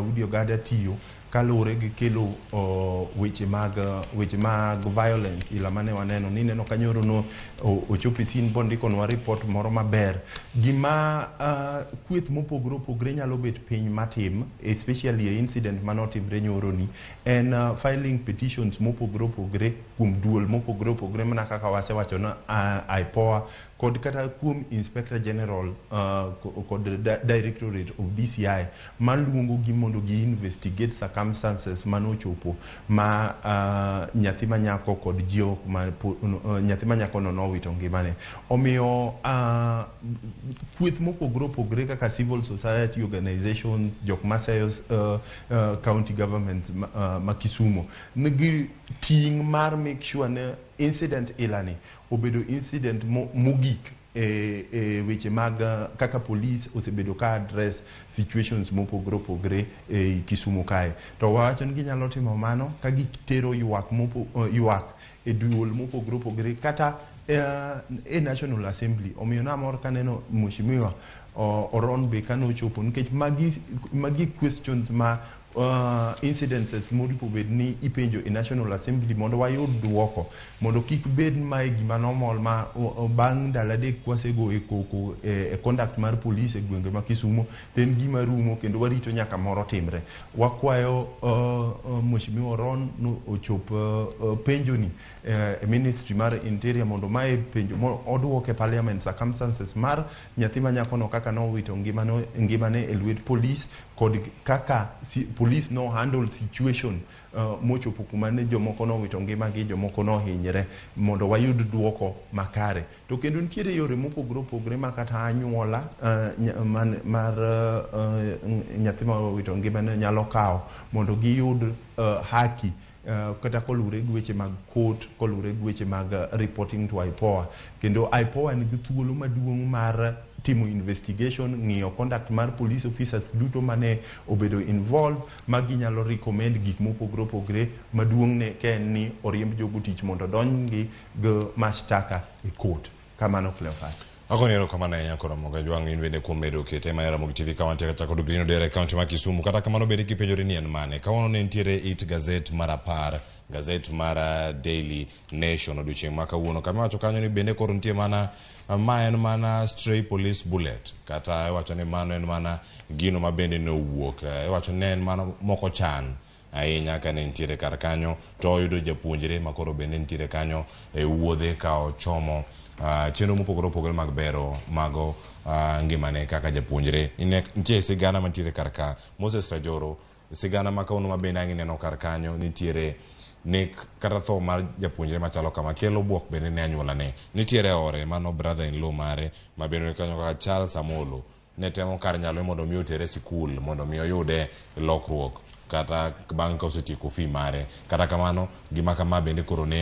Udi Ogada tiyo kaluwore gi kelo weche mag weche mag violence ila mane waneno ni ineno ka nyoro no ochopo e scene bondikonwa report moro maber. Gima kweth mopogore opogore nyalo bet piny matim, especially e incident manotimre nyoro ni, en filing petitions mopogore opogore kuom duol mopogore opogore mana kaka wasewacho na IPOA kod kata kuom Inspector General kod Directorate of DCI maluongo gi mondo gi investigate circumstances manochopo ma nyathi manyako kod jok ma nyathi manyako no nowito ngimane. Omiyo kweth mopogore opogore kaka civil society organizations, jok maseyo county government ma Kisumu nigi ting' mar make sure ni incident ilani obedo incident mogik e weche mag kaka police osebedo ka address situations mopogore opogore e Kisumu kae. To wawacho ni ginyalo timo mano ka gitero ywak ywak e duol mopogore opogore kata e National Assembly. Omiyo namor kaneno Mheshimiwa Oron be kanochopo, nikech magi questions ma incidences moripo bed ni ipenjo e National Assembly mondo wayud duoko, mondo kik bed mae gima normal ma bang' ndalo 3 kwasego e koko e conduct mar police e gwenge ma Kisumo to en gima rumo kendo warito nyaka moro timre. Wakwayo Mheshimiwa Oron no ochop penjo ni e Ministry mar Interior mondo mae penjo oduok e Parliament circumstances mar nyathi ma nyakono kaka nowito ngimane e lwet police kod kaka police no handle situation mochopo kuma ne jomoko nowito ngimagi, jomoko nohinyre, mondo wayud duoko makare. To kendo nitiere yore mopogore opogore ma kata anyuola mar nyathi ma owito ngimane nyalo kawo mondo giyud haki kata koluwore gi weche mag court, koluwore gi weche mag reporting to IPOA. Kendo IPOA nigi thuolo maduong' mar timo investigation, ng'iyo conduct mar police officers duto mane obedo involved, ma ginyalo recommend gik mopogore opogore. Maduong' ne ka en ni oriemb jogo tich mondo donj gi mashtaka e court. Kamano, Cleophas. Agoni erokamano ahinya koro Ramogi Ajwang' in bende kuom medo kete ma Ramogi TV ka wantie kata kod Green Odera e kaunti ma Kisumu. Kata kamano bende kipenjori ni en mane. Kawuono ne nitiere it gazet mar 10, gazet mar Daily Nation odiochieng' ma kawuono. Kama iwacho kanyo ni bende koro nitie mana ma en mana stray police bullet, kata iwacho ni mano en mana gino ma bende ne owuok. Iwacho ni en mana moko chan ahinya kane nitiere kar kanyo to oyudo japuonjre ma koro bende nitiere kanyo e wuodhe ka ochomo chenro mopogore opogore mag bero mago ngimane kaka japuonjre. Nitie sigana mantiere kar ka Moses Rajoro, sigana ma kawuono ma bende ang' ineno kar kanyo nitiere nek kata tho mar japuonjre machalo kama kelo buok bende ne anyuolane. Nitiere ore mano brother in law mare ma bende kanyo kaka Charles Amolo ne temo kar nyalo mondo mi otere sikul mondo mi oyude lokruok kata bang' ka osetieko fee mare. Kata kamano gima kama bende koro ne